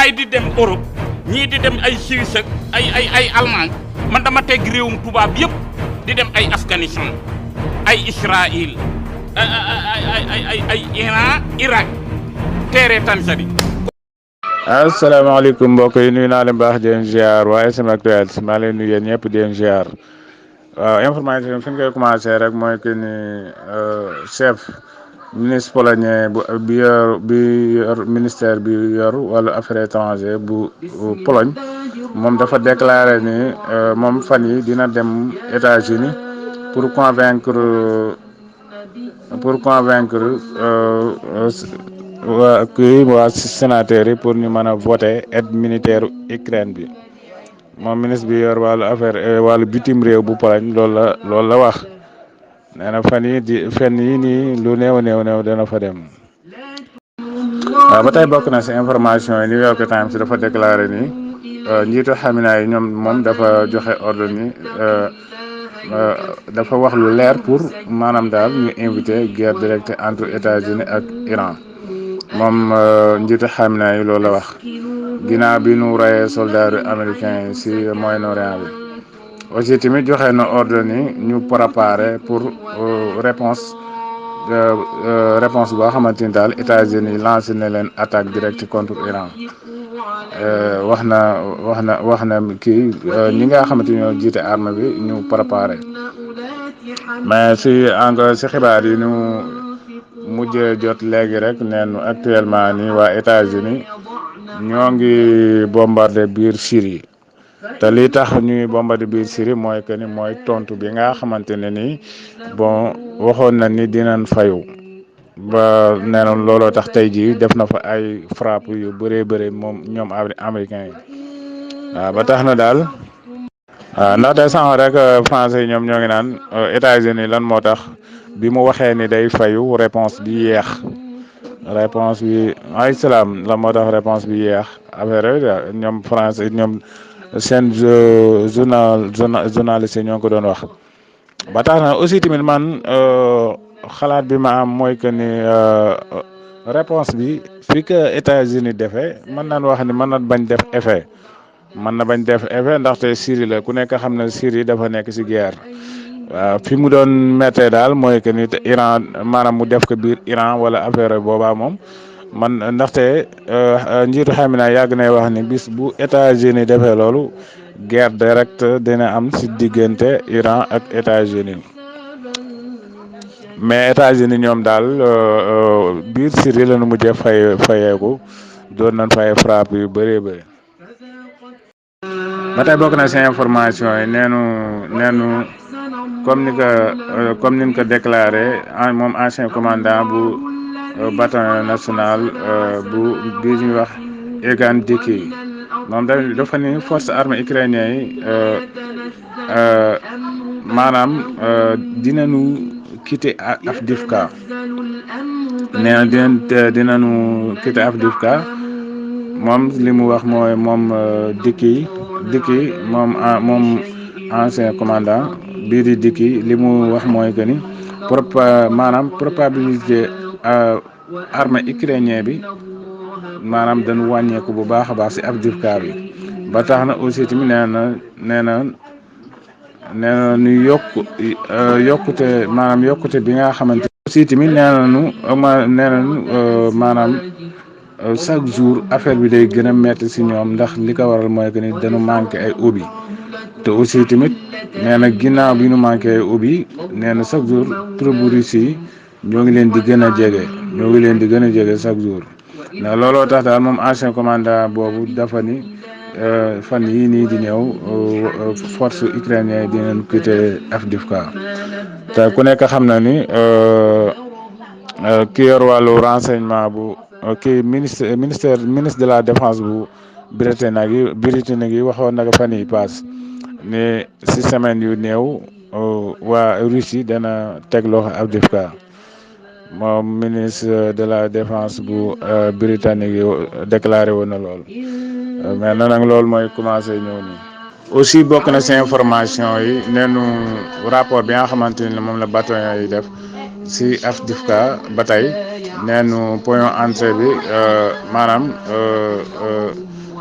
yi di dem Europe ñii di dem ay Suisse ak ay Allemagne man dama teg réewum tubaab yëpp di dem ay Afghanistan ay Israël ay Iran Irak teere Tanzanie. asalaamaaleykum mbokk yi nuyu naa leen baax di leen ziar waaye sama actualité maa leen nuyu yéen ñëpp di leen ziar waaw information fi ñu koy commencé rek mooy que ni chef ministre polonais bi yor ministère bi yor wala affaires étrangères bu Pologne moom dafa déclaré ni moom fan yi dina dem États-Unis pour convaincre waa sénateur yi pour ñu mën a voter aide militaire Ukraine bi moom ministre bi yor wàllu bitim réew bu Pologne loolu la wax nee na fan yi nii lu néew dana fa dem. waaw ba tey bokk na si information yi New York Times dafa déclaré ni njiitu xaminaay yi moom dafa joxe ordre ni dafa wax lu leer pour maanaam daal ñu invité guerre directe entre États-Unis ak Iran. moom njiitu xaminaay yi loolu la wax ginnaaw bi nu rayee soldats américains yi si Moyen-Orient bi aussi tamit joxe na ordre ni ñu préparer pour réponse boo xamante ni daal États-Unis lancé na leen attaque directe contre Iran wax na kii ñi nga xamante ni ñoo jiite arme bi ñu préparer mais si xibaar yi ñu mujjee jot léegi rek neenu actuellement ni waa États-Unis ñoo ngi bombardé biir Syrie te li tax ñuy bombardé biir Syrie mooy que ni mooy tontu bi nga xamante ne ni bon waxoon na ni dinañ fayu ba neenoon looloo tax tey jii def na fa ay frappe yu bëree moom ñoom américains yi waaw ba tax na daal waaw ndaxte sànq rek français yi ñoom ñoo ngi naan États-Unis lan moo tax bi mu waxee ni day fayu réponse bi yeex ay salaam lan moo tax réponse bi yeex affaire yooyu ñoom français ñoom seen journaliste ñoo ko doon wax ba tax na aussi tamit man xalaat bi ma am mooy que ni réponse bi fi que États-Unis defee mën naan wax ni mën na bañ def effet ndaxte Syrie la ku nekk xam ne Syrie dafa nekk ci guerre waaw fi mu doon méttee daal mooy que ni Iran maanaam mu def ko biir Iran wala affaire boobaa moom man ndaxte njiitu xamina yàgg nay wax ni bis bu États-Unis defee loolu guerre directe dina am ci diggante Iran ak États-Unis mais États-Unis ñoom daal biir Syrie la nu mujjee fayeeku doon nañ fay frappe yu bëree bëri. ba tey bokk na ci information yi neenu comme ni ko déclaré moom ancien commandant bu bataillon national bu bii ñuy wax Egan Dicki moom dafa ni force armée ukrainien yi maanaam dinañu quitter Avdiivka nee na dinañu quitter Avdiivka moom li mu wax mooy moom Dicki moom ancien commandant bii di Dicki li mu wax mooy que ni maanaam probabilité armée ukrainien bi maanaam dañu wàññeeku bu baax a baax ci Avdiivka bi ba tax na aussi tamit nee na ñu yokkute bi nga xamante aussi tamit nee nañu maanaam chaque jour affaire bi day gën a metti ci ñoom ndax li ko waral mooy que ni dañu manqué ay ubbi te aussi tamit nee na ginnaaw bi ñu manqué ay ubbi nee na chaque jour troupe russe yi ñoo ngi leen di gën a jege chaque jour ndax looloo tax daal moom ancien commandant boobu dafa ni fan yii nii di ñëw force ukrainien yi dinañ quitter Avdiivka te ku nekk xam na ni ki yor wàllu renseignement bu kii ministre de la défense bu britannique yi waxoon na ko fan yi paas ne si semaine yu néew waa Russie dana teg loxo Avdiivka moom ministre de la défense bu britannique yi déclaré woon na loolu mais nag loolu mooy commencé ñëw nii. aussi bokk na ci information yi neenu rapport bi nga xamante ni moom la bataillon yi def si Avdiivka ba tey neenu point entrée bi maanaam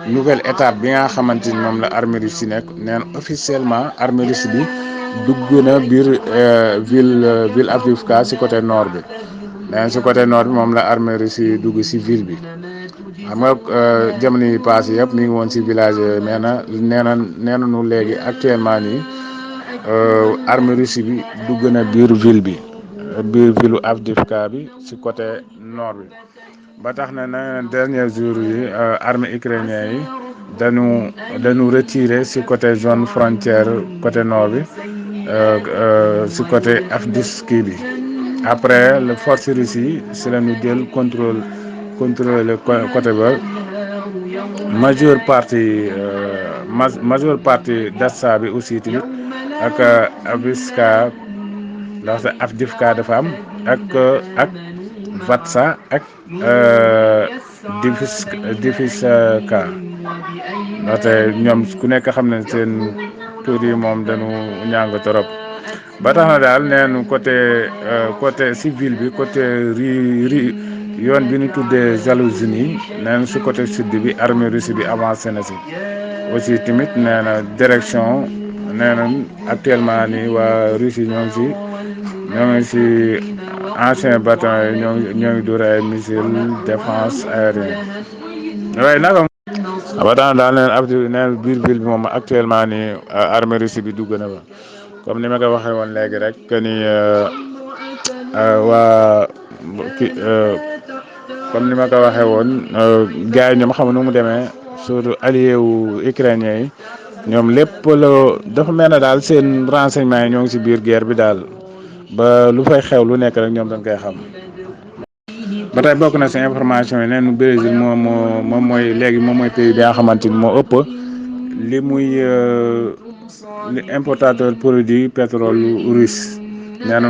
nouvelle étape bi nga xamante ni moom la armée russe nekk neen officiellement armée russe bi dugg na biir ville Avdiivka si côté nord bi neen si côté nord bi moom la armée russe dugg si ville bi xam nga jamono yi passé yëpp mi ngi woon si village yooyu mais nee na nu léegi actuellement nii armée russe bi dugg na biir ville bi biir ville Avdiivka bi si côté nord bi ba tax na dernier jour yi armée ukrainien yi dañu retiré si côté zone frontière côté nord bi si côté Avdiivka bi après le force russe yi si la ñu jël contrôler côté ba majeure partie d'Assa bi aussi tamit ak Avdiivka ndaxte Avdiivka dafa am ak Vatsa ak Diviska ndaxte ñoom ku nekk xam ne seen tur yi moom dañu ñàng torop ba tax na daal neenu côté civil bi côté yoon bi ñu tuddee Zalouzhny neen si côté sud bi armée russe bi avancé na si aussi tamit nee na direction nee na actuellement nii waa Russie ñoo ngi si ancien bataillon yi ñoo ngi dóor ay missile défense aérienne waaye naka ba tax na daal neen biir ville bi moom actuellement nii armée russe bi dugg na ba comme ni ma ko waxee woon léegi rek que ni waa comme ni ma ko waxee woon gars yi ñoom xam nu mu demee surtout allié wu ukrainien yi ñoom lépp la dafa mel ne daal seen renseignement yi ñoo ngi si biir guerre bi daal ba lu fay xew lu nekk rek ñoom dañ koy xam. ba tey bokk na si information yi neen Brésil moom mooy léegi moom mooy pays bi nga xamante ni moo ëpp li muy li importateur produit pétrole russe nee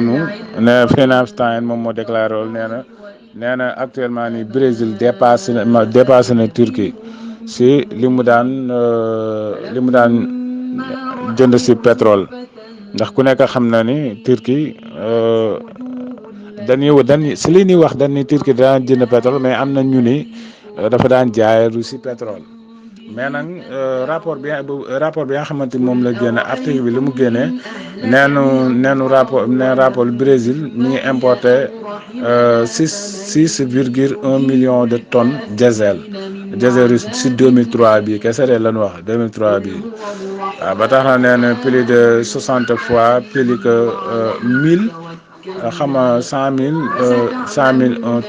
na Financial Times moom moo déclaré woon nee na actuellement ni Brésil dépassé na Turquie si li mu daan jënd si pétrole ndax ku nekk xam na ni Turquie dañuy si li ñuy wax dañ ni Turquie daan jënd pétrole mais am na ñu ni dafa daan jaay Russie pétrole mais nag rapport bi nga xamante ni moom la génne article bi li mu génnee neenu rapport Brésil mi ngi importé 6,1 millions de tonnes diesel russe si 2003 bi kese de lañu wax 2003 bi waaw ba tax na nee plus de 60 fois plus que 1000 100 000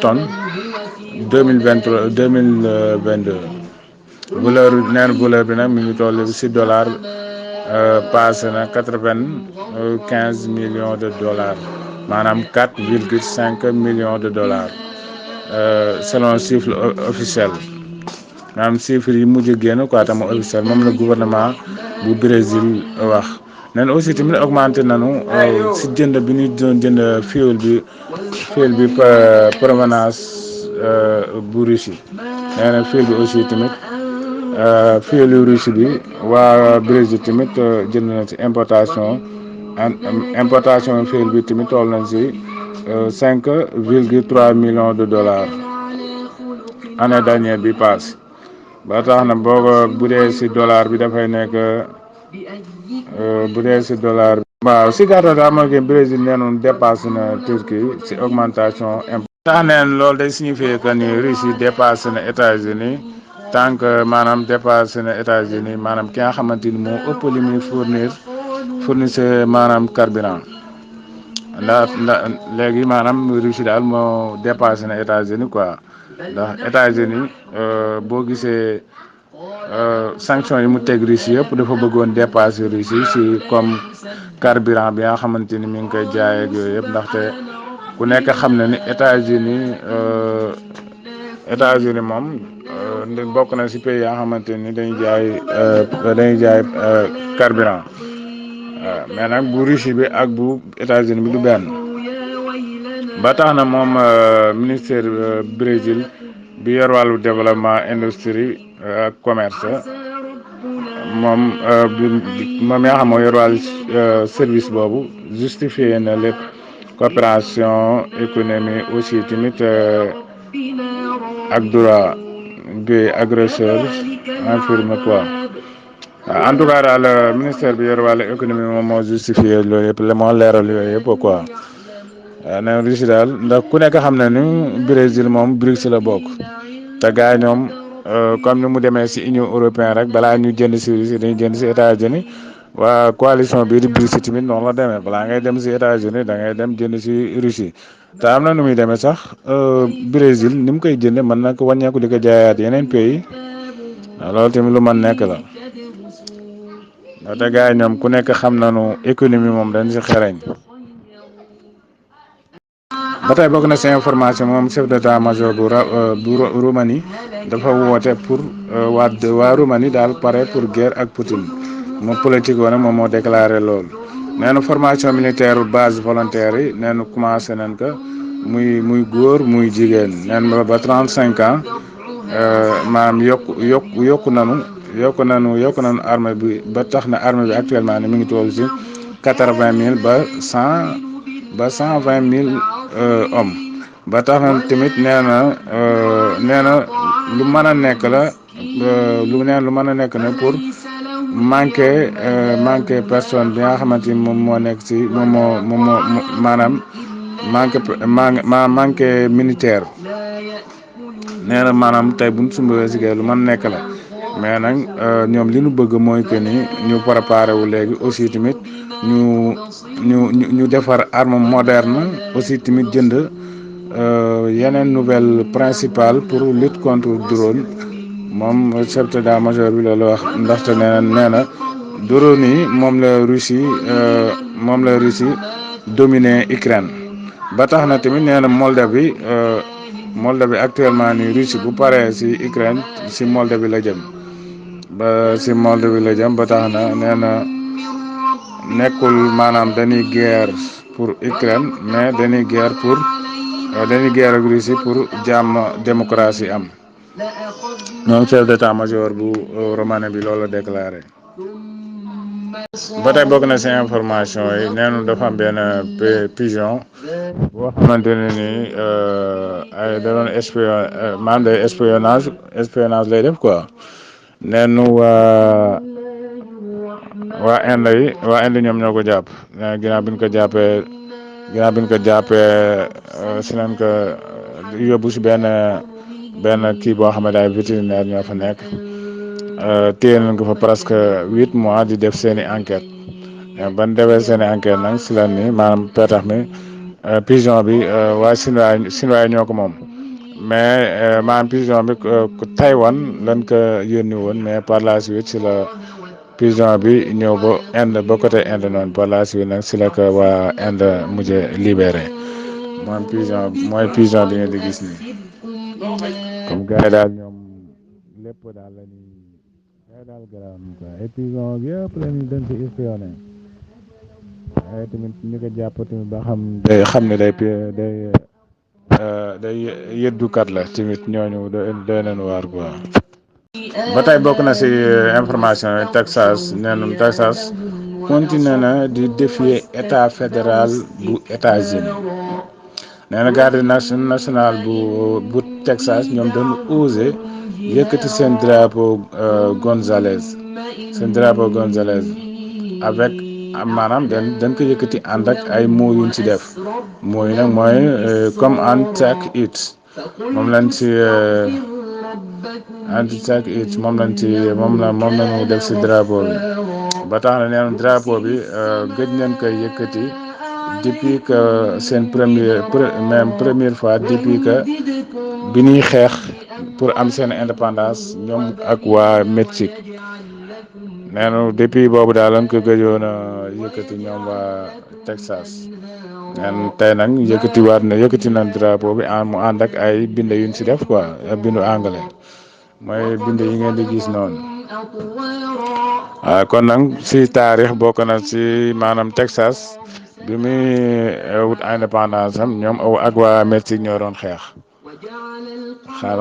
tonnes 2022 valeur bi nag mi ngi toll si dollar passé na 95 millions de dollars maanaam 4,5 millions de dollars selon chiffre officiel maanaam chiffre yi mujj génn quoi tam officiel moom la gouvernement bu Brésil wax nen aussi tamit augmenté nañu si jënd bi ñu doon jënd fuel bi provenance bu Russie nee na fuel bi aussi tamit fuel Russie bi waa Brésil tamit jënd na ci importation fuel bi tamit toll nañ si 5,3 millions de dollars année dernière bi passe ba tax na boo bu dee si dollar bi dafay nekk bu dee si dollar bi waaw si gàttal daal mooy que Brésil nee nañu dépassé na Turquie si augmentation tax neen loolu day signifier que ni Russie dépassé na États-Unis tant que maanaam dépassé na États-Unis maanaam ki nga xamante ni moo ëpp li muy fournisseur maanaam carburant ndax léegi maanaam Russie daal moo dépassé na États-Unis quoi ndax États-Unis boo gisee sanction yi mu teg Russie yëpp dafa bëggoon dépasser Russie si comme carburant bi nga xamante ni mi ngi koy jaay ak yooyu yëpp ndaxte ku nekk xam na ni États-Unis moom bokk na si pays yoo xamante ni dañuy jaay carburant waaw mais nag bu Russie bi ak bu États-Unis bi du benn ba tax na moom ministère Brésil bi yor wàllu développement industrie ak commerce moom yaa xam moo yor wàllu service boobu justifié na lépp coopération économie aussi tamit ak droit bi agresseur infirme quoi. En tout cas daal ministère bi yor wàllu économie moom moo justifié loolu yëpp moo leeral yooyu yëpp quoi. ne Russie daal ndax ku nekk xam na ni Brésil moom BRICS la bokk te gars yi ñoom comme ni mu demee si Union européenne rek balaa ñu jënd si Russie dañuy jënd si États-Unis waa coalition bii di BRICS tamit noonu la demee balaa ngay dem si États-Unis da ngay dem jënd si Russie te am na nu muy demee sax Brésil ni mu koy jënde mën na ko wàññeeku di ko jaayaat yeneen pays loolu tamit lu mën nekk la te gars yi ñoom ku nekk xam nañu économie moom dañ si xereñ. ba tey bokk na si information moom chef d'état-major bu Roumanie dafa woote pour waa Roumanie daal pare pour guerre ak Poutine moom politique woon moom moo déclaré loolu. nee na formation militaire base volontaire yi nee na commencé nañ ko muy góor muy jigéen nee na ba 35 ans maanaam yokku nanu armée bi ba tax na armée bi actuellement ni mi ngi toll si 80 000 ba 120 000 hommes ba tax na tamit nee na lu mën a nekk la lu mën a nekk na pour manqué personne bi nga xamante ni moom moo nekk si moom moo maanaam manqué militaire nee na maanaam tey bu ñu sumbee si lu mën nekk la mais nag ñoom li ñu bëgg mooy que ni ñu préparé wu léegi aussi tamit ñu defar arme moderne aussi tamit jënd yeneen nouvelle principale pour lutte contre drone moom chef d'état-major bi loolu wax ndaxte nee na drone yi moom la Russie dominer Ukraine ba tax na tamit nee na Moldavie actuellement ni Russie bu paree si Ukraine si Moldavie la jëm ba tax na nee na nekkul maanaam dañuy guerre pour Ukraine mais dañuy guerre ak Russie pour jàmm démocratie am moom chef d'état-major bu Roumanie bi loolu déclaré. ba tey bokk na si information yi neenu dafa am benn pigeon boo xamante ne nii ay da doon maanaam day espionnage lay def quoi neenu waa Inde ñoom ñoo ko jàpp ginnaaw bi ñu ko jàppee si nañ ko yóbbu si benn kii boo xam ne ay vétérinaire ñoo fa nekk téye nañ ko fa presque 8 mois di def seen i enquête ban defee seen i enquête nag si la ni maanaam petax mi pigeon bi waa Chinois ñoo ko moom mais maanaam pigeon bi Taïwan lañ ko yónni woon mais par la suite si la pigeon bi ñëw ba Inde ba côté Inde noonu par la suite nag si la ko waa Inde mujjee libéré mooy pigeon bi nga di gis nii comme gars yi daal ñoom lépp daal la ñuy daal garaaw nañ quoi et pigeon bi yëpp la ñuy dañ si espionné waaye tamit ñu ko jàpp tamit ba xam ne day yëddukat la tamit ñooñu doy nañ waar quoi. ba tey bokk na si information yi Texas nee na Texas continué na di défier état fédéral bu États-Unis nee na garde nationale bu Texas ñoom dañu osé yëkkati seen drapeau Gonzales avec maanaam dañ ko yëkkati ànd ak ay mots yuñ ci def mooy nag mooy comme take it moom lañ ci moom lañu def si drapeau bi ba tax na neen drapeau bi gëj nañ koy yëkkati depuis que seen première fois depuis que bi ñuy xeex pour am seen indépendance ñoom ak waa Mexique nee na depuis boobu daal lañ ko gëjoon a yëkkati ñoom waa Texas neen tey nag yëkkati nañ drapeau bi mu ànd ak ay bind yuñ si def quoi bindu anglais mooy bind yi ngeen di gis noonu waaw kon nag si taarix bokk na si maanaam Texas bi muy wut indépendance am ñoom ak waa Mexique ñoo doon xeex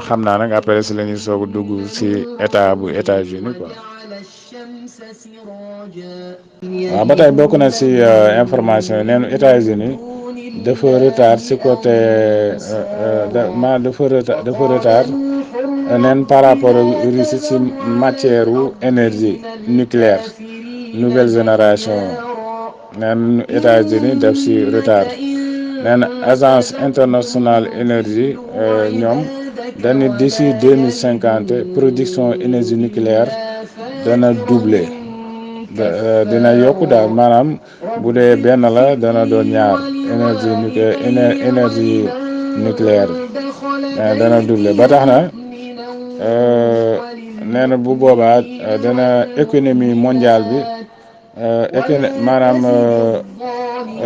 xam naa nag après si la ñuy soog a dugg si état bu États-Unis quoi. waaw ba tey bokk na si information yi neenu États-Unis dafa retard ci côté dafa retard neen par rapport ak Russie ci matière énergie nucléaire nouvelle génération neen États-Unis def ci retard neen agence internationale énergie ñoom dañu d'ici 2050 production énergie nucléaire dana doubler dina yokku daal maanaam bu dee benn la dana doon ñaar énergie nucléaire dana doubler ba tax na nee na bu boobaa dana économie mondiale bi maanaam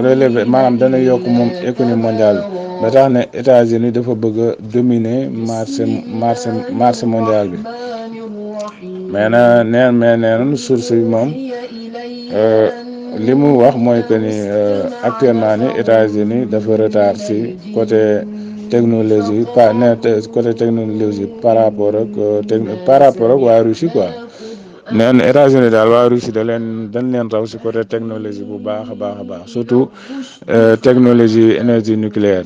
relevé maanaam dana yokk moom économie mondiale bi ba tax na États-Unis dafa bëgg a dominer marché mondial bi mais nee na source bi moom li mu wax mooy que ni actuellement ni États-Unis dafa retard ci côté technologie côté technologie par rapport ak waa Russie quoi nee na États-Unis daal waa Russie dañ leen raw ci côté technologie bu baax a baax surtout technologie énergie nucléaire.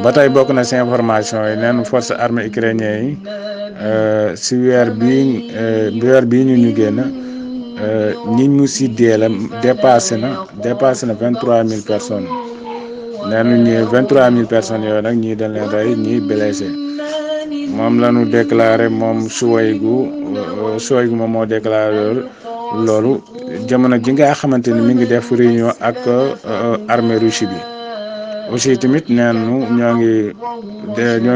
ba tey bokk na ci information yi neen force armée ukrainien yi ci weer bii ñu génn ñi ñu ci dee la dépassé na 23000 personnes nee na ñi 23000 personnes yooyu nag ñii dañ leen rey ñii blessé moom la ñu déclaré moom Shoigu moom moo déclaré loolu jamono ji nga xamante ni mi ngi def réunion ak armée russe bi. aussi tamit neen ñoo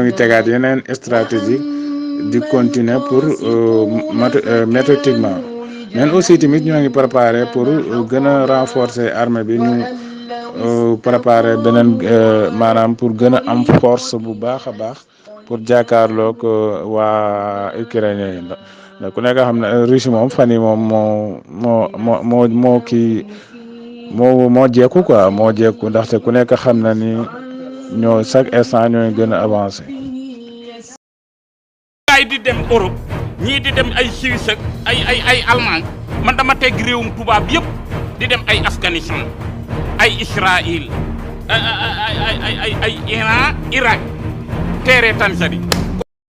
ngi tegaat yeneen stratégie di continuer pour méthodiquement neen aussi tamit ñoo ngi préparer pour gën a renforcer armée bi ñu préparer beneen maanaam pour gën a am force bu baax a baax pour jàkkaarloog waa ukrainien yi ndax ku nekk xam ne Russie moom fan yi moom moo jekku quoi moo jekku ndaxte ku nekk xam na ni ñoo chaque instant ñooy gën a avancé. gaay di dem Europe ñii di dem ay Suisse ak ay Allemagne man dama teg réewum tubaab yëpp di dem ay Afghanistan ay Israël ay Iran Irak teere Tanzanie